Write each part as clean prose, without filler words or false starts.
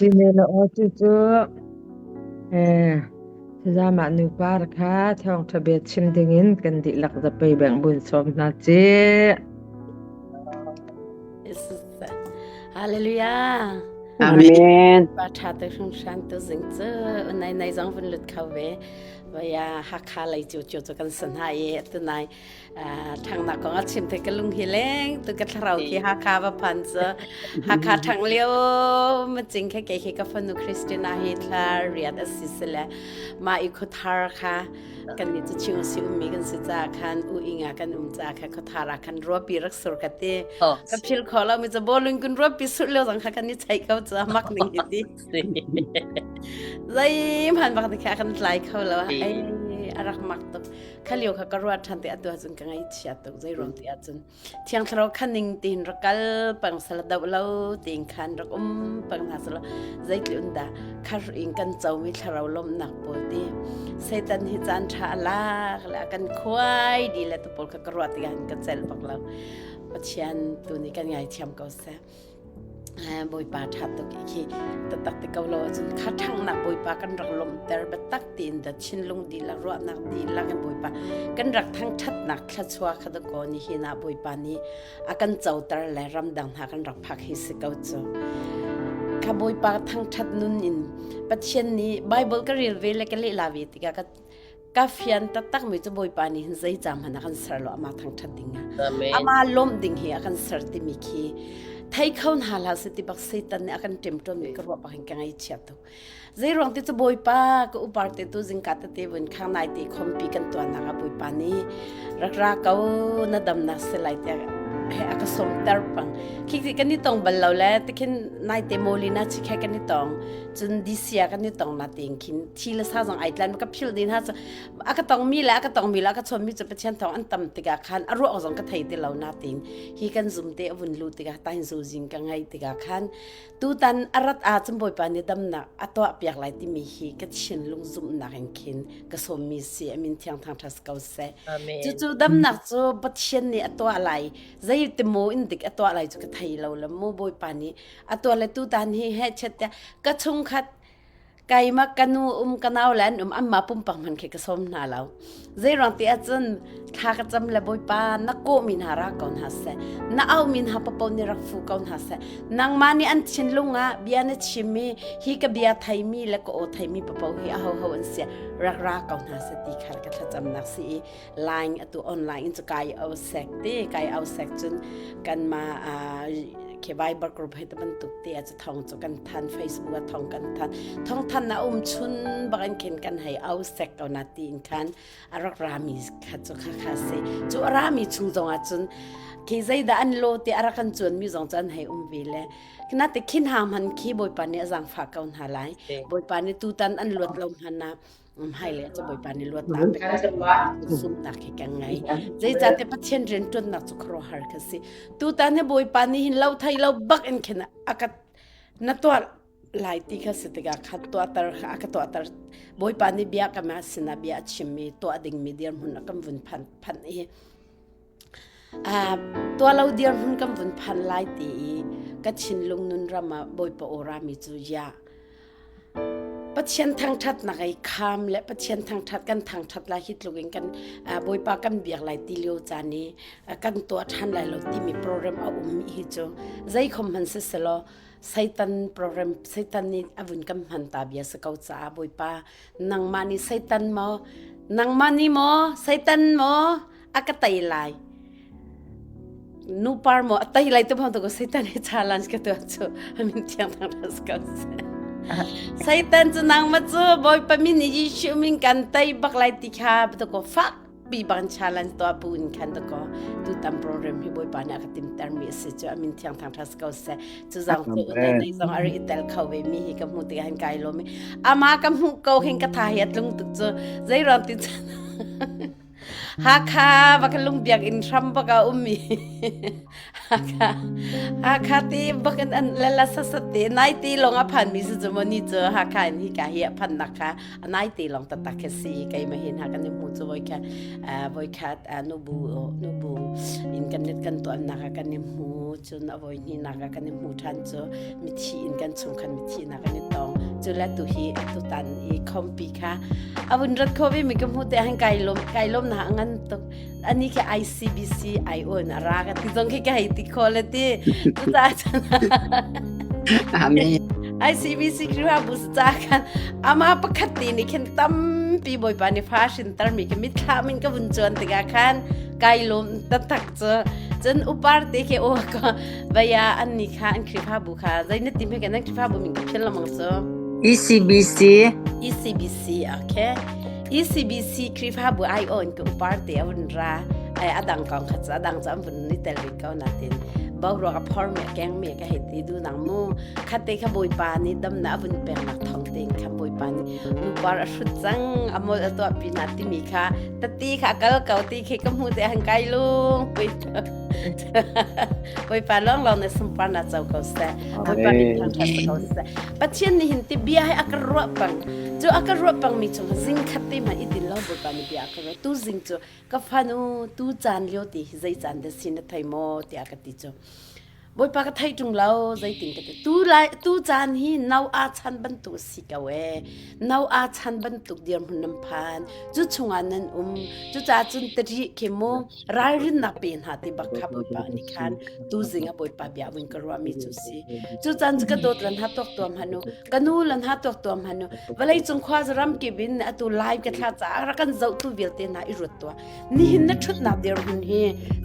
Si ne la aw cucu eh Sazamah nupa kha thawngṭha bia chim dingin kan dihlak zapei beng bun sawm hna ci. Hallelujah. Amen. Pa tha te hringhran tu zing cu nai nai zong vun lut kho ve. Vaya Hakha lei cu cu cu kan san ha i tunai ṭhangnak kong a chim te ka lung hi leng tu ka thlarau khi Hakha va phan cu Hakha ṭhang lio ma cing khe ke khi ka fanu Christina hi thla riat a si sile ma i khuthar kha kan ni cu ching si ummi kan si ca khan u inga kan um ca kha khuthar ah khan ruapi rak sur ka ti ka phil kho lo mi cu bolung kun ruapi sur lio zong kha kan ni chai ko cu mak ning hi ti zei hman bak kha kan tlai kho lo ai a rak mak tuk kha lio kha ka ruat ṭhan te atu ahcun ka ngaihchia tuk zei ruang ti ahcun thiang thlarau khaning tiin rak kal pang sala do lo tiin khan rak um pang hna sala zeitlun dah khar in kan comi thlarau lawmhnak pawl ti Satan hi caan ṭha a lak le a kan khuai di le tu pawl kha ka ruah tikah ka celh bak lo Pathian tu nih kan ngaithiam ko seh Bawipa ṭha tuk i khi taktak te ko lo ahcun kha ṭhanghnak Bawipa kan rak lawmhter biatak tiin da thinlung dihlak ruahnak dihlak in Bawipa kan rak thangṭhatnak thluachuah kha dakaw nihin ah Bawipa nih a kan coter le ramdang hna kan rak phak hi si ko cu. Kha Bawipa thangṭhat nun in Pathian nih Bible ka rel ve le ka lehla ve tikah ka ka fian taktak mi cu Bawipa nih hin zei ca hmanh a kan ser lo ama thangṭhat ding ah ama lawmh ding hi a kan ser timi khi thei kho hna hlah se ti bak Satan nih a kan ṭemṭawn mi ka ruah bak hin ka ngaihchia tuk zei ruang ti cu Bawipa ka upar te tu zingka tete vun khang nai te khompi kan tuahnak ah Bawipa nih rak ra ko na damnak si lai tiah he a ka sawmter pang khi kan i tong bal lo le tikhin nai te molina chi khe kan i tong cun disia kan i tong na ting khin thi le sa zong ai tlan ka phil din ha cu a ka tong mi le a ka tong mi le a ka chon mi cu pathian thong an tam tikah khan a ruah zong ka thei ti lo na tin hi kan zum te a vun lu tikah tain zu jing ka ngai tikah khan tutan arat a cun bawipa nih damnak a tuah piak lai timi hi ka thinlung zumhnak in khin ka sawm mi si amin thiang thang thas ko seh cucu damnak cu pathian nih a tuah lai zei ti maw in dik a tuah lai cu ka thei lo le mu bawipa nih atu le tutan hi he chet tiah ka chungkhat keimah ka nu um ka nau le an um anmah pumpak hman khi ka sawm hna lo zeiruang ti ahcun thla ka cam le bawipa na kawh mi hna ra ko hna seh na auh mi hna papo nih rak fu ko hna seh nangmah nih an thinlung ah bia na chim i hi ka bia theimi le ka aw theimi papo hi ahoho an si rak ra ko hna seh ti kha ka thlacamnak si i line atu online in cu kai au sek te kai au sek cun kanmah khi Viber group hei te bantuk te a cu thong cu kan than Facebook a thong kan than thong than na um chun bak in khin kan hei au sek ko na ti in khan a rak rami kha cu kha kha si cu a rami chung zong ah cun khi zeidah an lo te a rak kan chuan mi zong cu an hei um ve le na te khin ha man khi bawipa nih a zaangfah ko hna lai bawipa nih tutan an luat lo hmanh ah hmailei cu Bawipa nih luatnak pek zumhnak hi ka ngei. Zeicahtiah Pathian rianṭuannak cu khuaruahhar ka si. Tutan hi Bawipa nih hin lo thei lo bak in khin a ka na tuah lai ti kha si tikah kha tuahter kha a ka tuahter Bawipa nih bia ka ma sinah bia a chimmi tuah dingmi dirhmun a kan vun phan phan i tuah lo dirhmun kan vun phan lai ti i ka thinlung nun ram ah Bawipa aw rami cu ya Pathian thangṭhatnak ei kham le Pathian thangṭhat kan thangṭhat lai hi tluk in kan Bawipa kan biak lai ti lio caan i kan tuah ṭhan lai lo timi program a ummi hi cu zeikhom hmanh siselaw Satan program Satan nih a vun kan hman ta bia si ko caah Bawipa nangmah nih Satan maw nangmah nih maw Satan maw a ka tei lai nu par maw a tei lai tu bang tu ko satan hi challenge ka tuah cu amin thiang thang ras ko satan cu nang ma cu bawipa min Jesuh min kan tei bak lai ti kha tu ko fak pi bang challenge to pu in khan to ko tu tam program hi bawipa nih a ka tim ter mi si cu amin thiang thang thas ko se cu zong cu unai nei zong ari tel kho ve mi hi ka hmu ti han kai lo mi ama ka hmu ko hin ka tha hi atlung tuk cu zei ram ti chan. Hakha va ka lung biakinn hram bak a ummi Hakha Hakha ti bak in an lala sasat te nai ti lawng a phan mi si cu mo ni cu Hakha in hika hi a phan nak kha a nai ti lawng taktak khi si keimah hin ha kan i hmu cu voi khat voi khat nubu nubu in kan kan tuannak ah kan i hmu cun a voi hnihnak ah kan i hmu ṭhan cu mithi in kan chung khan mithi nak kan i tong cu le tu hi tutan i khompi kha a vun rat kho ve mi ka hmu te han kai lom kai lom na ngan tuk ani khi ICBC IO in a ra ka ti zong khi ka hei ti kho le ti cucaah Amen. ICBC Khrihfabu ca khan ama pakhat te nih khin tampi Bawipa nih fa hrinter mi ka mitthlam in ka vun cuan tikah khan kai lawm taktak cu cun upar te khi o ka vaya an ni kha an Khrihfabu kha zei na tim he kan an Khrihfabu min ka phian lamang cu ECBC ECBC okay ECBC Khrihfabu ai on ka upar te a vun ra ai adang kong kha chu adang chu an vun ni tel rih ko natin boruak a phor me keng me ka hei ti du nang mu khate kha bawipa nih damna a vun pek nak thong tein kha bawipa nih nupar a hrut cang amol a tuah pi na timi kha tati kha kal ko ti khi ka hmu te han kai lung pui bawipa lawng lawng na sunpar na co ko seh bawipa min thangthat ko seh pathian nih hin ti bia he a ka ruah pang cu a ka ruah pang mi chung zing khat te hmanh i din lo bawipa nih bia a ka ruah tu zing cu ka fanu tu caan lio ti hi zei caan dah si na thei maw tiah ka ti cu Bawipa ka thei ṭung lo zeitin ka ti tu lai tu caan hi no aa chan bantuk si ko e no aa chan bantuk dirhmun nan phan cu chungah nan um cucaah cun tari khi mu ralrinnak pe hna ti bak kha Bawipa nih khan tu zing ah Bawipa bia vun ka ruahmi cu si cu caan cu ka dawt lan ha tuak tuam hanu ka nu lan ha tuak tuam hanu vawlei cung khua ram kip in atu live ka thla caah rak kan zohtu vialte hna i ruat tuah nihin na ṭhutnak dirhmun hi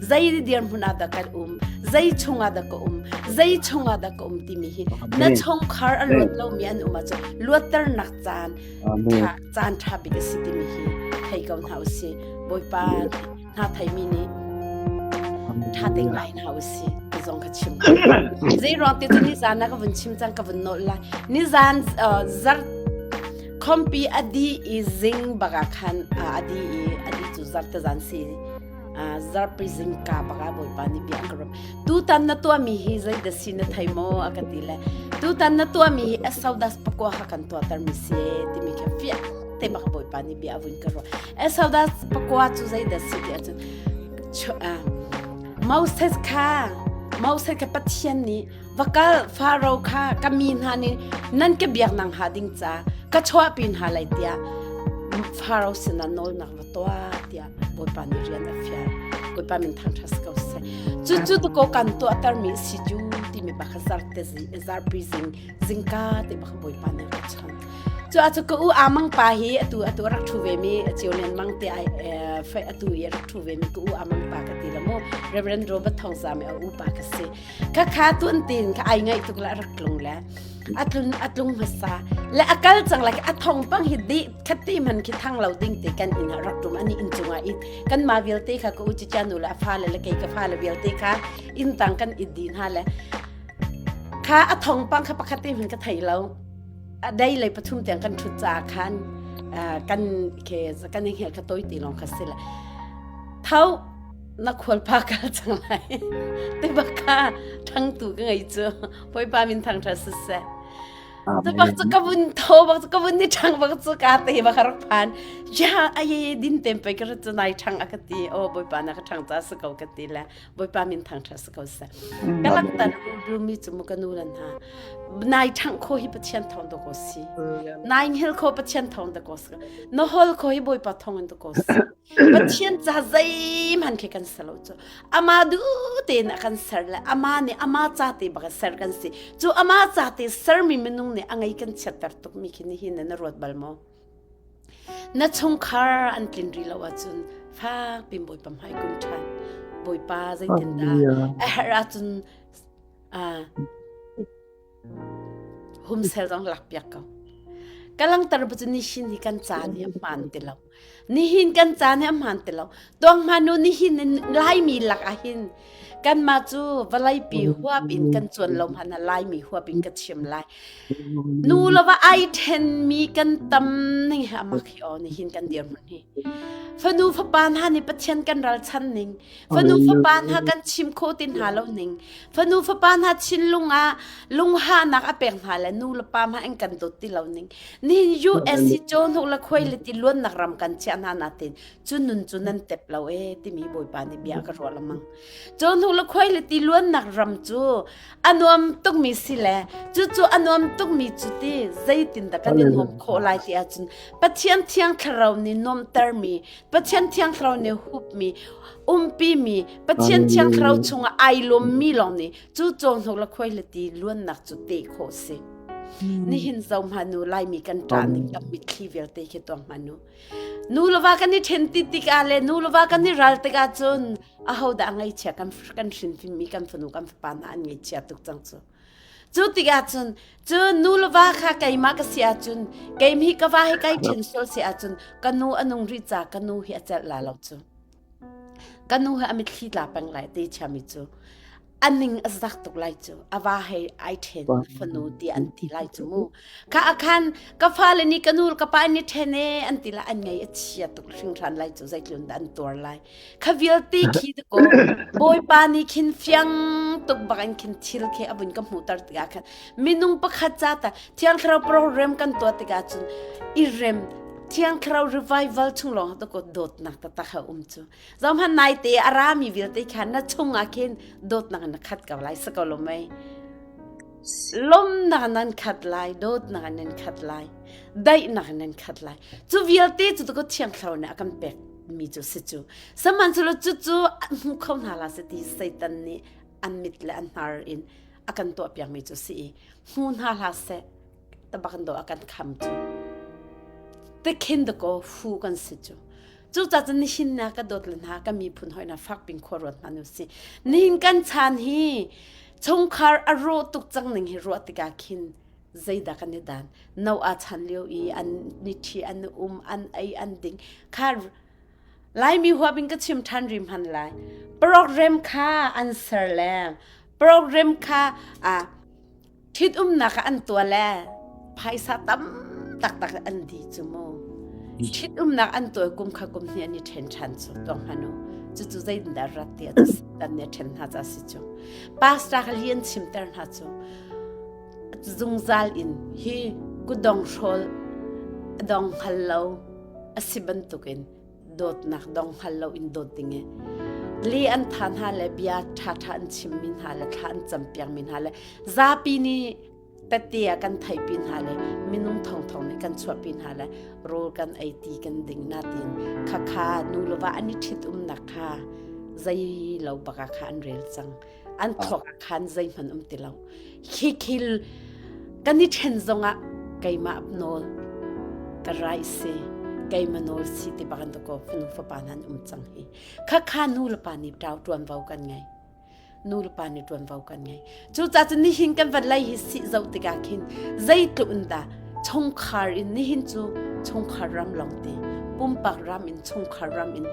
zei dirhmun ah dah kan um zei chungah dah ka um zei chungah dah ka um timi hi na chungkhar a luat lomi an um ahcun luatternak caan tha caan ṭha bik a si timi hi thei ko hna usih bawipa hna theimi nih ṭha te ngai hna usih ti zong ka chim zei ruang ti cu nizan ah ka vun chim cang ka vun nolh lai nizan zarh Khompi a dih i zing bak ah khan a dih i a dih cu zarhte zan si zarhpi zingka bak ah Bawipa nih bia a ka ruah. Tutan na tuahmi hi zeidah si na thei maw a ka ti le tutan na tuahmi hi Exodus pakua kha kan tuahtermi si timi kha fiang te bak Bawipa nih bia a vun ka ruah. Exodus pakua cu zeidah si ti ahcun Moses kha Moses kha Pathian nih Va kal Faro kha ka mi hna nih nan ka biak nang hnga ding ca ka chuahpi hna lai tiah Faro sinah nawlnak va tuah tiah Bawipa nih rian a fial. Bawipa min thangṭhat si ko seh. Cucu ko kan tuahtermi si cu timi bak kha zarte zarpi zing zingka te bak Bawipa nih ka chang. Cu a cu ka u Amang pa hi atu atu rak ṭhu ve mi cio len mang te ai atu i rak ṭhu ve mi ka u Amang pa ka ti la mu Reverend Robert Thong Zame a u pa ka si. Khakha tuan tin kha ai ngaih tuk le a rak tlung le a tlun a tlung hmasa le a kal cang like a thong pang hi di khati man khi thang lo ding te kan in rak tum ani in chungah it kan ma vialte kha ka u chi cha nu le a fa le le kei ka fa le vialte kha in tang kan it din ha le kha a thong pang kha pakhat te man ka thei lo a dei lei pathum tiang kan thut ca khan kan ke kan hel kha toi ti long kha sila thau na khualpa kal cang lai te bak kha ṭhangtu ka ngei cu Bawipa min thangṭhat siseh cu bak cu ka vun tho bak cu ka vun ni ṭhang bak cu ka te bak rak phan ya aye din tem pe ka cu nai ṭhang a ka ti o Bawipa na ka ṭhang ca si ko ka ti le Bawipa min thangṭhat si ko seh ka laktan mi cu mu ka nu lan hna nai ṭhang kho hi Pathian thawng da ko si nai hngil kho Pathian thawng da ko si na hol kho hi Bawipa thawng in da ko si Pathian ca zeihmanh khi kan ser lo cu ama du tein a kan ser le ama nih ama ca te bak ser kan si cu ama ca te sermi minung nih a ngei kan chiatter tuk mi khi nihin na ruat bal maw na chungkhar an tlin ri lo ahcun fak pin bawipa hmai kun ṭhan bawipa zeitindah a herh ahcun Humsel zong lakpiak ko. Ka langter bu cu nihin hi kan caan hi a hmaan ti lo. Nihin kan caan hi a hmaan ti lo. Tuang hmanu nihin in Laimi lak ah hin Kanmah cu vawleipi huap in kan cuan lo hmanh ah Laimi huap in ka chim lai. Nu le va ai ṭhenmi kan tam ning hi amak hi aw nihin kan dirhmun hi. Fanu fapa hna nih Pathian kan ralchan ning, fanu fapa hna kan chim khawh ti hna lo ning, fanu fapa hna thinlung ah lunghahnak a pek hna le nu le pa hmanh an kan dawt ti lo ning. Nihin US hi cawhnuk le khuai le ti luannak ram kan chiah hna natin cu nun cu nan tep lo e timi Bawipa nih bia ka ruah lengmang. Cawhnuk le khuai le ti luannak ram cu a nuam tukmi si le cucu a nuam tukmi cu ti zeitindah kan i nuam khawh lai ti ahcun Pathian thiang thlarau nih nuamtermi Pathian thiang thlarau nih hupmi umpimi Pathian thiang thlarau chungah ai lawmmi lawng nih cu cawhnuk le khuai le ti luannak cu teh khawh si. Nihin zo hmanu Laimi kan ṭah ning kan mitthli vialte khi tuang hmanu. Nu le va kan i ṭhen ti tikah le nu le va kan i ral tikah cun ahodah a ngaihchia kan kan hrinfimmi kan fanu kan fapa hna an ngaihchia tuk cang cu. Cu tikah cun cu nu le va kha keimah ka si ahcun keim hi ka va hi kai ṭhen sual si ahcun ka nu a nung rih ca ka nu hi a celh la lo cu. Ka nu hi a mitthli tla peng lai te chiami cu. A ning a zak tuk lai cu a va he ai ṭhen fanu ti an ti lai cu mu kha a khan ka fale nih ka nu ka pa nih ṭhen e an ti la an ngei a chia tuk hringhran lai cu zeitlun dah an tuar lai kha vialte khi ko bawipa nih khin fiang tuk bak in khin thil khi a vun ka hmuhter tikah khan minung pakhat ca ta thiang thlarau program kan tuah tikah cun i rem thiang thlarau revival chung lawng to ko dawtnak taktak ha um cu Zohhmanh naite a rami vialte khan na chungah khin dawtnak in na khat ko lai si ko lo mei? Lawmnak nan khat lai, dawtnak nan khat lai, daihnak nan khat lai. Cu vialte cu ko thiang thlarau nih a kan pek mi cu si cu. Sihmanhsehlaw cu cu hmu kho hna la si ti Satan nih an mit le an hnar in a kan tuah piak mi cu si i hmu hna hlah seh tabak do a kan kham cu. Tikhin dakaw fu kan si cu. Cucaah cun nihin na ka dawt le hna ka miphun hawi hna fakpin khua ruat hna nu si. Nihin kan chan hi chungkhar a rawh tuk cang ning hi ruah tikah khin zeidah kan i dan. Noah chan lio i an ni ṭhi an um an ei an ding kha Laimi huap in ka chim ṭhan rim han lai. Program kha an ser le program kha a Ṭhitumnak ah an tuah le phaisa tam taktak an di cu mu. Ṭhitumnak an tuah kum kha kum hnih an i ṭhen ṭhan cu tuang hmanh u. Cucu zeitindah rat ti ah dan nih a ṭhen hna ca si cu. Pastor kha li an chimter hna cu zungzal in hi kutdong hrawl a dong hngal lo a si bantukin dawtnak dong hngal lo in dawt ding i li an tha hna le bia ṭhaṭha an chimmi hna le thla an campiakmi hna le zapi nih tette ah kan theihpi hna le minung thongthong nih kan chuahpi hna le rawl kan ei ti kan ding na tiin khakha nu le va an i ṭhit umnak kha zei lo bak ah kha an rel cang an thluak ah khan zeihmanh um ti lo khi khil kan i ṭhen zongah keimah nawl ka rai si keimah nawl si ti bak an ko fanu fapa nan um cang hi kha kha nu le pa nih ṭau ṭuanvo kan ngei nu le pa nih ṭuanvo kan ngei cucaah cun nihin kan van lei hi si zoh tikah khin zeitluk in dah chungkhar in nihin cu chungkhar ram lawng te pumpak ram in chungkhar ram in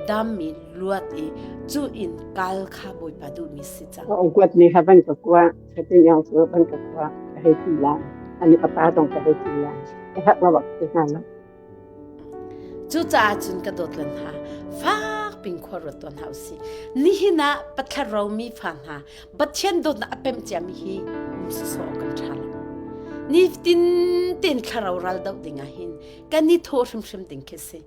dammi luat i cu in kal kha Bawipa duhmi si cang. Ka kuat ni kha van ka kua, satin yang cu van ka kua, ka hei ti la. Ani papa zong ka hei ti la. Ka herh ma bak ti hna lo. Cucaah cun ka dawt lan hna, fak pin khua ruat tuan hna usih. Nihin ah patthlar romi fa hna, Pathian dawtnak a pemh ciami hi um sawsawh kan ṭha lo. Nitin tein thlarau ral doh ding ah hin kan i thawh hrimhrim ding khi si.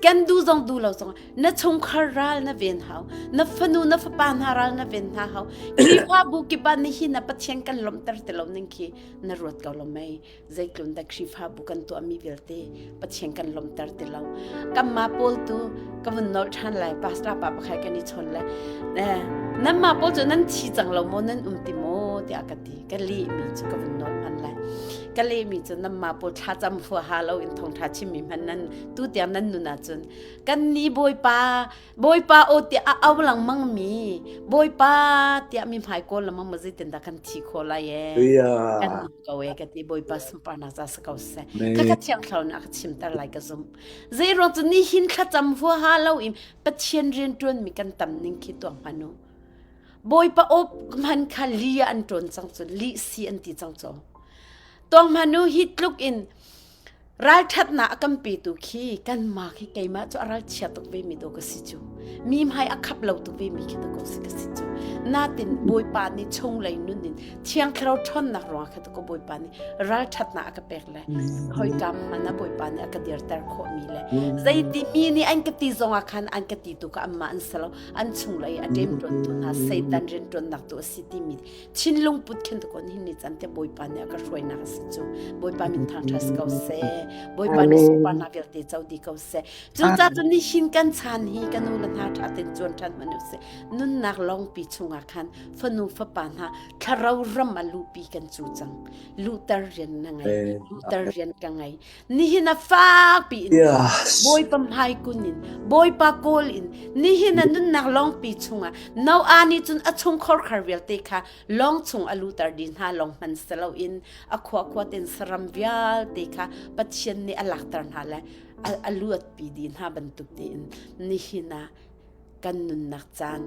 Kan duh zong duh lo zong na chungkhar ral na ven hau, na fanu na fapa hna ral na ven hna hau. Khrihfabu kip ah nihin ah Pathian kan lawmhter ti lo ning khi na ruat ko lo mei. Zeitlun dah Khrihfabu kan tuahmi vialte Pathian kan lawmhter ti lo. Kanmah pawl tu ka vun nolh ṭhan lai pastor pa pakhat kan i chawn le nanmah pawl cu nan thi cang lo maw nan um ti maw tiah ka ti. Ka lehmi cu ka vun nolh hman lai. Ka lehmi cu nanmah pawl thlacam huaha lo in thawngṭha chimmi hmanh nan tu tiang nan nun ahcun kan ni Bawipa Bawipa aw tiah a au lengmang mi Bawipa tiah mi hmai kawl lengmang ma zeitin dah kan thi khawh lai ee kan nung ko ee ka ti Bawipa sunparnak ca si ko seh kha ka thiang thlarau nih a ka chimter lai ka zumh zei ruang cu nihin thlacam huaha lo in Pathian rian ṭuan mi kan tam ning khi tuah hmanh u. Bawipa aw hman kha li ah an ṭawn cang cu li si an ti cang cu. Tuang hmanu hi tluk in Ralṭhatnak a kan petu khi kanmah khi keimah cu a ralchia tuk vemi dawh ka si cu. Mi hmai a khap lo tuk vemi khi dawh ka si cu. Natin Bawipa nih chunglei nun in Thiang Thlarau ṭhawnnak ruangah kha dawh Bawipa nih ralṭhatnak a ka pek le khoikam hmanh ah Bawipa nih a ka dirter khawhmi le zeiti mi nih an ka ti zongah khan an ka ti tu kha anmah an si lo an chunglei a ṭemṭawntu hna Satan rianṭuannak tu a si timi thinlung put khin tu kon hin ni can te Bawipa nih a ka hruainak a si cu Bawipa min thangṭhat ko seh Bawipa nih sunparnak vialte co di ko seh cucaah cun nihin kan chan hi kan u le hna ṭha ten cuan ṭhan hmanh usih nunnak lawngpi chungah khan fanu fapa hna thlarau ram a luhpi kan cu cang luhter rian na ngei luhter rian ka ngei nihin a fakpi in Bawipa hmai kun in Bawipa kawl in nihin a nunnak lawngpi chungah Noah nih cun a chung khorkhar vialte kha lawng chung a luter dih hna lawng hman si loin a khua khua ten saram vialte kha Pathian nih a lakter hna le a luatpi dih hna bantuk tein nihin ah kan nunnak caan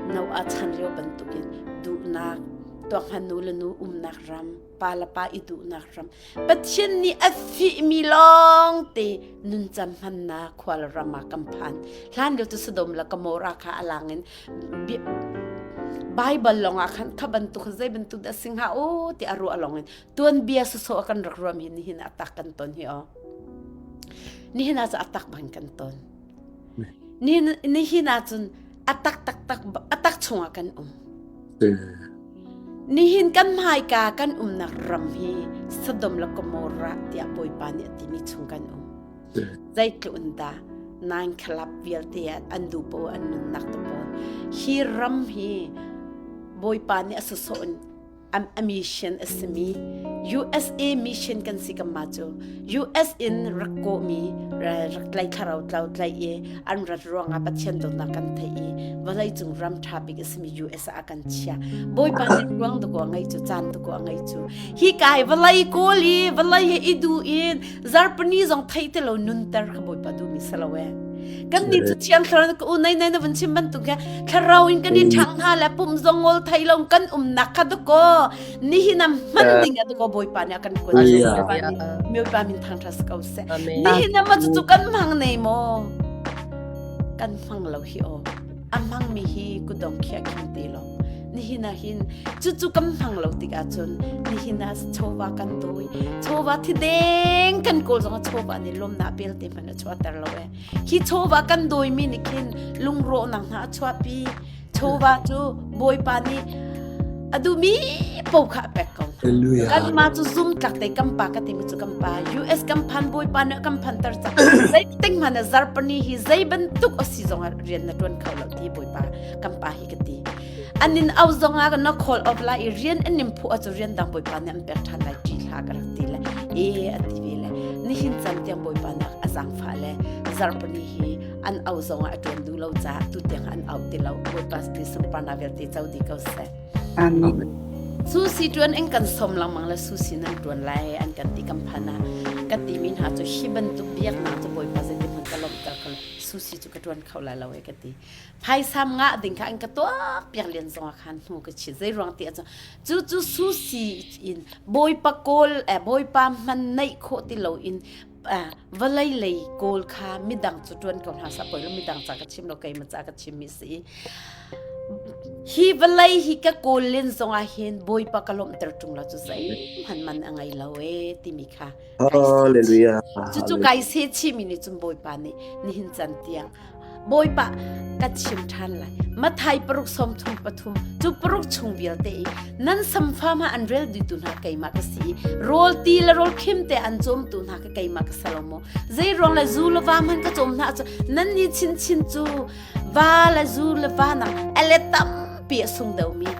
Noah chan lio bantukin duhnak tuakhan nu le nu umnak ram pa le pa i duhnak ram Pathian nih a fihmi lawngte nuncam hmannak khual ram ah kan phan. Hlan lio cu Sodom le Gomorrah kha a lang in Bible lawng ah khan kha bantuk zei bantuk dah si hnga u ti a ruah lawng in tuanbia sawsawh kan rak ruam hi nihin ah tak kan ton hi aw. Nihin ah cu a tak bang kan ton. Nihin ah cun a tak taktak a tak chungah kan um. Nihin kan hmaika kan umnak ram hi Sodom le Gomorrah tiah Bawipa nih a timi chung kan um. Zeitluk in dah nine club vialte ah an duh paoh an nunnak te pawl. Hi ram hi Bawipa nih a sawsawh in a mission a simi USA mission kan si kan mah cu US in rak kawhmi rak tlai thlarau tlau tlai i an rat ruangah Pathian dawtnak kan theih i vawlei cung ram ṭha bik a simi US ah a kan chia Bawipa nih ruang dakaw a ngei cu caan dakaw a ngei cu hi kai vawlei kawl i vawlei he i du in zarpani zong thei ti lo nunter kha Bawipa duhmi si lo e kan nih cu thiang thlarau ka u nei nei na vun chim bantuk he thlarau in kan i ṭhang hna le pum zong ngol thei lo kan umnak kha dakaw nihin am hman ding a dakaw Bawipa nih a kan kuat Bawipa nih Bawipa min thangṭhat si ko seh nihin am cu cu kan hmang nei maw kan hmang lo hi aw a hmangmi hi kutdong khiah khin ti lo nihin ah hin cucu kan hmang lo tik ahcun nihin ah chawva kan dawi chawva thi deng kan kawl zong chawva nih lawmnak pelte hmanh a chuahter lo e hi chawva kan dawimi nih khin lungrawhnak hna a chuahpi chawva cu bawipa nih a duhmi paoh kha a pek ko hna kanmah cu zum tlak te kan pa ka timi cu kan pa US kan phan bawipa nih kan phanter cang zeitik hmanh ah zarpani hi zei bantuk a si zong ah rian na tuan kho lo ti bawipa kan pa hi ka ti an in au zong ah na call off lai i rian an in phu acu rian dang bawipa nih an pek ṭhan lai ṭi hla ka rak ti le e a ti ve le nihin caan tiang bawipa nak a zaangfah le zarpani hi an au zong ah a ṭuan duh lo caah tu tiang an au ti lo bawipa ti sunparnak vialte co di ko seh Amen. Susi ṭuan in kan som lengmang le susi nan ṭuan lai an kan ti kan phan ah ka ti mi hna cu hi bantuk biaknak cu bawipa zeitin hmanh ka lawmhter kho lo susi cu ka ṭuan kho lai lo e ka ti phaisam ngah ding kha an ka tuak piak len zong ah khan hnu ka chi zei ruang ti ahcun cu cu susi in bawipa kawl eh, bawipa hman neih khawh ti lo in eh, vawlei lei kawl kha midang cu tuan ko hna sa poi lo midang ca ka chim lo keimah ca ka chim mi si hi vawlei hi ka kawl len zong ah hin bawipa ka lawmhter ṭung lo cu zeihmanh man a ngei lo e timi kha Hallelujah. Cucu kai se chimi nih cun Bawipa nih nihin can tiang Bawipa ka chim ṭhan lai. Mathai paruk sawm thum pathum cu paruk chung vialte i nan samfa ma an rel dutu hna keimah ka si i rawl ti le rawl khim te an cawmtu hna ka keimah ka salomo zei ruang le zu le va hman ka cawm hna cu nan ni chin chin cu Va le zu le va nak ale tampi a sung deuhmi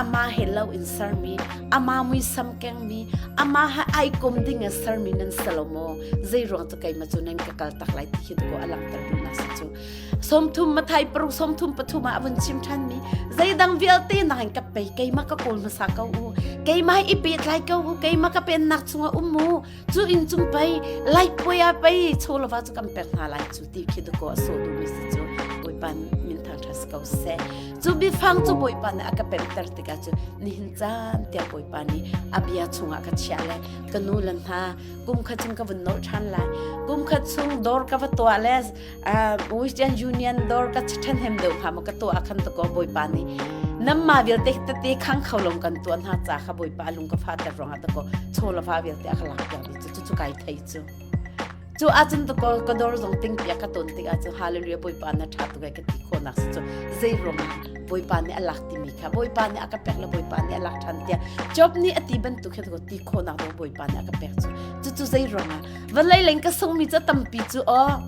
ama he lo in sermi ama muisam kengmi ama ha ai kom ding a sermi nan salo maw zei ruang cu keimah cu nan ka kal tak lai ti khi ko a langhter duhnak si cu sawmthum mathai paruk sawmthum pathum ah a vun chim ṭhan mi zeidang vialte nak in ka pei keimah ka kawl hmasa ko u keimah i pehtlai ko u keimah ka pennak chungah um u Cu inn cung pei laikpuai ah pei chawlava cu kan pek hna lai cu ti khi dakaw a sawh duhmi si cu Bawipa min thangṭhat si. ko seh. Cu biafang cu Bawipa nih a ka pemter tikah cu nihin caan tiang Bawipa nih a bia chungah ka chiah le ka nu le hna kum khat chung ka vun nolh ṭhan lai. Kum khat chung dawr ka va tuah le Western Union dawr ka ṭhenhem deuh hnga maw ka tuah khan to ko Bawipa nih namma vialte tete khang kho long kan tuah hna ca kha Bawipa lung ka fater ruangah to ko chaw la va vialte a ka lak piak dih cu cu kai thei cu. Cu ahcun ka dawr zong tingpiak ka ton tikah cu hallelujah Bawipa na ṭha tuk ka ti khawhnak si cu zei ruangah Bawipa nih a lak timi kha Bawipa nih a ka pek le Bawipa nih a lak ṭhan tiah Job nih a ti bantuk khin ti khawhnak dong Bawipa nih a ka pek cu cucu zei ruangah vawlei leng ka sungmi cu tampi cu aw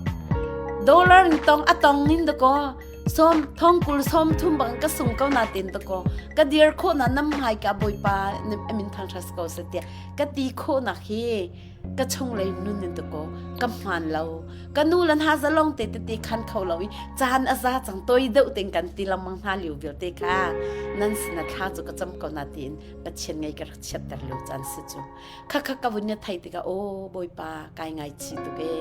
dollar in tong a tong in dakaw som thong kul som thum bang ka sung ko na tin dakaw ka dir khawh na nam hmai ka Bawipa amin thang ṭha ko se tiah ka ti khawhnak hi ka chunglei nun in tuko ka hmaan lo ka nu le hna zalong te tete khan kho lo i caan a za cang toi deuh ten kan ti lengmang hna liu vialte kha nan sin a thla cu ka cam ko na tiin pathian ngei ka rak chiatter lio caan si cu kha kha ka vun ya thei tikah o bawipa kai ngai chi tuk e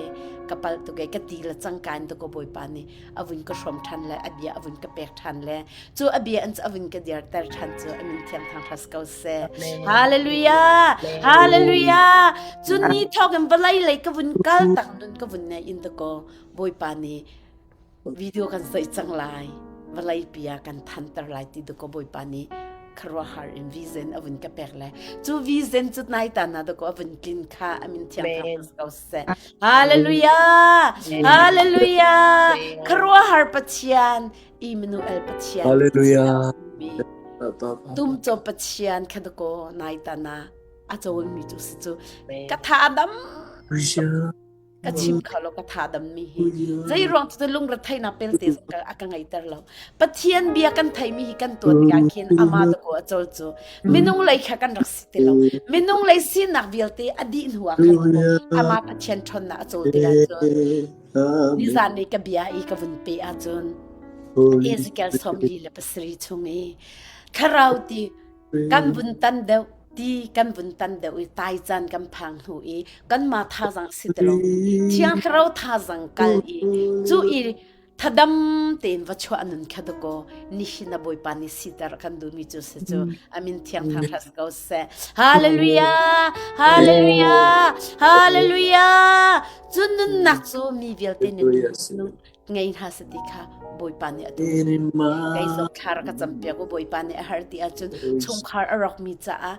ka pal tuk e ka ti le cang ka in tuko bawipa nih a vun ka hrawm ṭhan le a bia a vun ka pek ṭhan le cu a bia an cu a vun ka dirter ṭhan cu a min thiang thang hras ko seh hallelujah hallelujah cu ni thawk in vawlei lei ka vun kal tak nun ka vun nei in ko bawipa nih video kan soi cang lai vawlei pia kan thanter lai ti ko bawipa nih khuaruahhar in vision a vun ka pek le cu vision cu nai ta na ko a vun tlin kha a min thiang thang ko seh Hallelujah! Hallelujah! Khuaruahhar Pathian, Emmanuel Pathian. Hallelujah! Tum cho Pathian khadako nai tana a chawl mi cu si cu ka tha dam ka chim kho lo ka tha dam mi hi zei ruang cu lung ra thei na pel te a ka ngei ter lo Pathian bia kan thei mi hi kan tuah tikah khin ama ta ko a chawl cu minung lei kha kan rak si ti lo minung lei sinak vialte a dih hnu ah khan amah Pathian ṭhawnnak a cawl tikah cun nizan i ka bia i ka vun pe ahcun Ezekiel 47 chung i thlarau ti kan vun tan deuh ti kan vun tan deuh i tai caan kan phang hnu i kanmah thazang si ti lo thiang thlarau thazang kal i cu i thadam tein va chuah nun kha dakaw nihin a bawipa nih siter kan duhmi cu si cu amin thiang thang hras ko seh hallelujah hallelujah hallelujah cu nunnak cu mi vialte nih ngei hna se ti kha bawipa nih a duh kei zong thlar ka campiak u bawipa nih a har ti ahcun chungkhar a rawkmi caah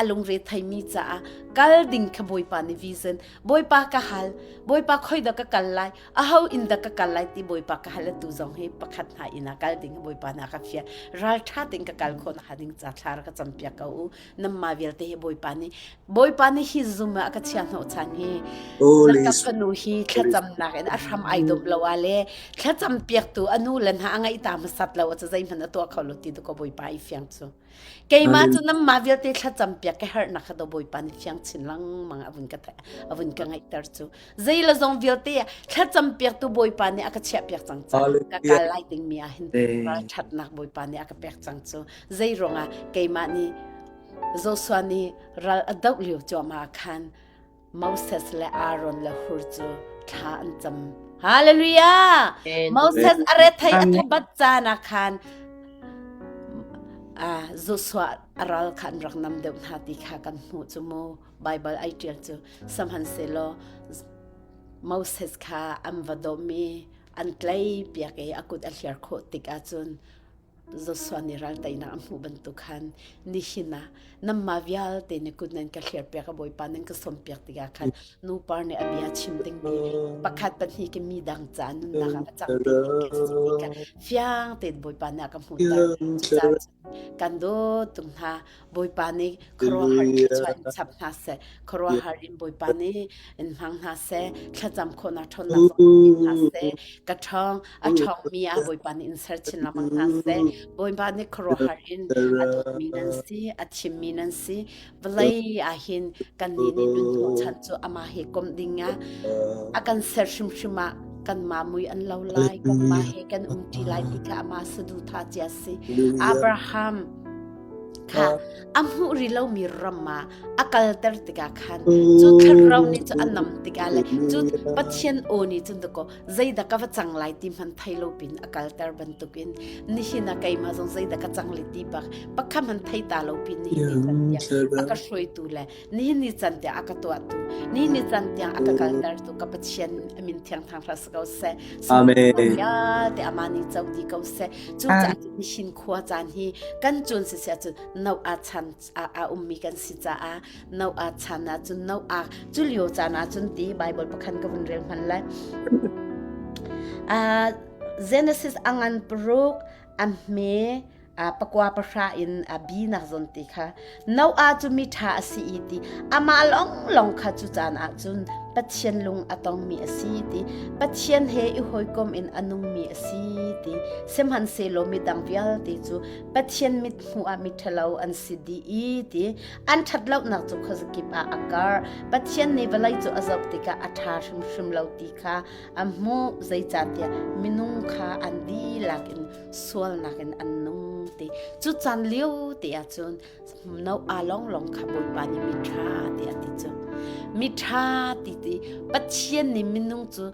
a lungre theimi caah kal ding kha bawipa nih vision bawipa ka hal bawipa khoi dah ka kal lai aho inn dah ka kal lai ti bawipa ka hal tu zong hi pakhat hna inn ah kal ding bawipa na ka fial ral tha tein ka kal khawh na ding ca thla ka campiak ko u namma vialte hi bawipa nih bawipa nih hi zum ah ka chia hnawh chan hi na ka fanu hi thlacamnak in a hram ai dom lo a le thlacam piak tu anu le hna a ngaih ta hmasat lo a zeihmanh a tuah kho lo ti tu ko bawipa i fiang cu Keimah cu nanmah vialte thlacam piak ka herhnak kha do Bawipa nih fiang chin lengmang a vun ka a vun ka ngaihter cu. Zei le zong vialte thlacam piaktu Bawipa nih a ka chiah piak cang ca ka kal lai dingmi ah hin ralṭhatnak Bawipa nih a ka pek cang cu. Zei ruangah keimah nih Joshua nih ral a doh lio cuahmah ah khan Moses le Aaron le Hur cu thla an cam. Hallelujah! Moses a rethei a thabat caan ah khan Joshua a ral kha an rak nam deuh hna ti kha kan hmuh cu mu Bible ai ṭial cu sihmanhsehlaw Moses kha an va dawm i an tlei piak i a kut a hliar khawh tik ahcun Joshua nih ral teinak a hmuh bantuk khan nihin ah nanmah vialte nih kut nan ka hliarpiak a Bawipa nan ka sawmpiak tikah khan nupar nih a bia chim dingmi pakhat pahnih ke mi dang ca nunnak ah a cang te ding fiang tein Bawipa nih a ka hmuhter cucaah kan dawt tung hna Bawipa nih khuaruahhar thluachuah in chap hna seh khuaruahhar in Bawipa nih in hmang hna seh thlacam khawhnak ṭhawnnak zong in hna seh ka ṭhawng a ṭhawngmi ah Bawipa nih in ser chin lengmang hna seh Bawipa nih khuaruahhar in a dawtmi nan si a thimmi nan si vawlei ah hin kannih nih nun hnawhchan cu amah he komh ding ah a kan ser hrimhrim ah kanmah mui an lo lai kanmah he kan umṭi lai ti kha amah saduhthah cia si Abraham. Kha a hmuh rih lomi ram ah a kalter tikah khan cu thlarau nih cu a nam tikah le cu Pathian aw nih cun dakaw zeidah ka va cang lai ti hmanh thei lo pin a kalter bantukin nihin ah keimah zong zeidah ka cang le ti bak pakhat hmanh thei ta lo pin nihin ni can tiang a ka hruaitu le nihin ni can tiang a ka tuahtu nihin ni can tiang a ka kaltertu ka Pathian a min thiang thang hra si ko seh. Amen. Vialte amah nih co di ko seh. Cucaah nihin khua caan hi kan cun si siah cun no a chan a ummi kan si caah no a chan ah cun no a cu lio caan ah cun ti Bible pakhan ka vun rel hman lai. Genesis angan paruk a hme pakua pahra in a bi nak zawn ti kha Noah cu mi ṭha a si i ti amah lawnglawng kha cu caan ah cun Pathian lung a tongmi a si ti Pathian he i hawikom in a nungmi a si ti sihmanhsehlaw midang vialte cu Pathian mithmuh ah miṭhalo an si dih i ti an ṭhatlonak cu khuazakip ah a karh Pathian nih vawlei cu a zoh tikah a ṭha hrimhrim lo ti kha a hmuh zeicahtiah minung kha an dihlak in sualnak in an nung ti cu caan lio te ah cun Noah lawnglawng kha Bawipa nih mi ṭha ti a ti cu mi ṭha ti ti Pathian nih minung cu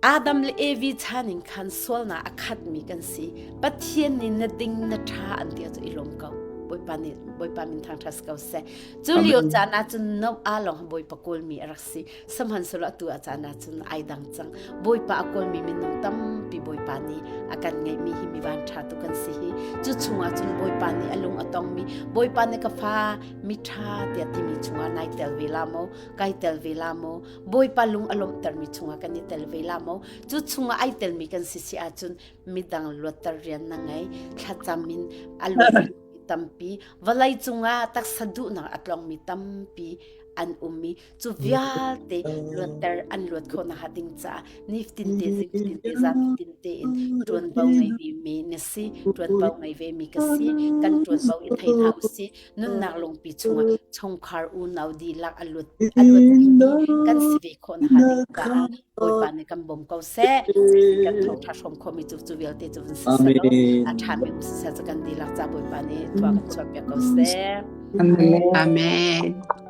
Adam le Evi chan in khan sualnak a khatmi kan si Pathian nih na ding na ṭha an ti cu i lawm ko Bawipa nih Bawipa min thangṭhat si ko seh cu lio caan ah cun Noah lawng Bawipa kawlmi a rak si Sihmanhsehlaw atu ah caan ah cun ai dang cang. Bawipa a kawlmi minung tampi Bawipa nih a kan ngeihmi hi mi van ṭha tu kan si hi. Cu chungah cun Bawipa nih a lung a tongmi, Bawipa nih ka fa mi ṭha tiah timi chungah nai tel ve la maw? Kai tel ve la maw? Bawipa lung a lawmhtermi chungah kan i tel ve la maw? Cu chungah ai telmi kan si si ahcun midang luatter rian na ngei. Thlacam in a luat tampi vawlei cungah taksa duhnak a tlongmi tampi an um i cu vialte luatter an luat khawh nakhnga ding caah nifatin te zingtin te zantin te in ṭuanvo ngei ve mi na si ṭuanvo ngei ve mi ka si kan ṭuanvo i thei hna usih nunnak lungpi chungah chungkhar unau dihlak a luat a luat mi kan si ve khawh nakhnga ding caah Bawipa nih kan bawm ko seh kan thawngṭha hrawm khawhmi cu cu vialte cu vun si seh a ṭhami um siseh cu kan dihlak ca Bawipa nih thua kan chuahpiak ko seh Amen. Amen.